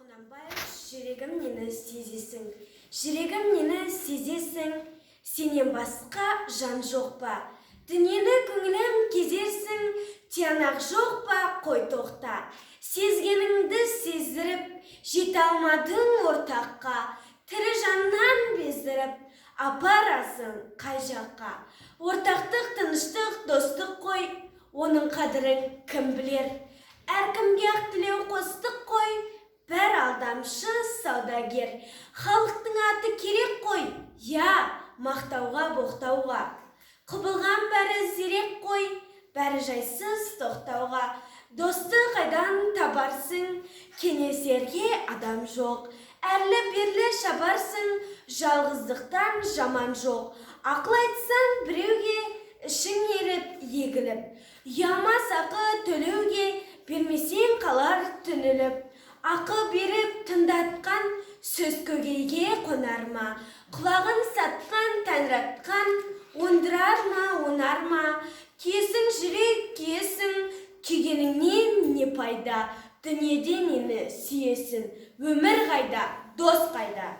Құнанбаев, «Жүрегім, нені сезесің?» Жүрегім, нені сезесің? Сенен басқа жан жоқ па? Дүниені, көңілім, кезерсің. Тиянақ жоқ па? Қой, тоқта. Сезгеніңді сездіріп, жете алмадың ортаққа. Тірі жаннан бездіріп, апарасың қай жаққа? Ортақтық, тыныштық, достық қой. Оның қадірін кім білер? Әркімге ақ тілеу қостық қой. Бәрі алдамшы саудагер. Халықтың аты керек қой, я, мақтауға, боқтауға. Құбылған бәрі зерек қой, бәрі жайсыз тоқтауға. Досты қайдан табарсың? Кеңесерге адам жоқ. Әрлі-берлі шабарсың, жалғыздықтан жаман жоқ. Ақыл айтсаң біреуге, ішің еріп, егіліп. Ұялмас ақы төлеуге, бермесең, қалар түңіліп. Ақы беріп тыңдатқан сөз көкейге қонар ма? Құлағын сатқан, тәңір атқан, оңдырар ма, оңар ма? Күйесің, жүрек, күйесің, күйгеніңнен не пайда? Дүниеде нені сүйесің? Өмір қайда, дос қайда?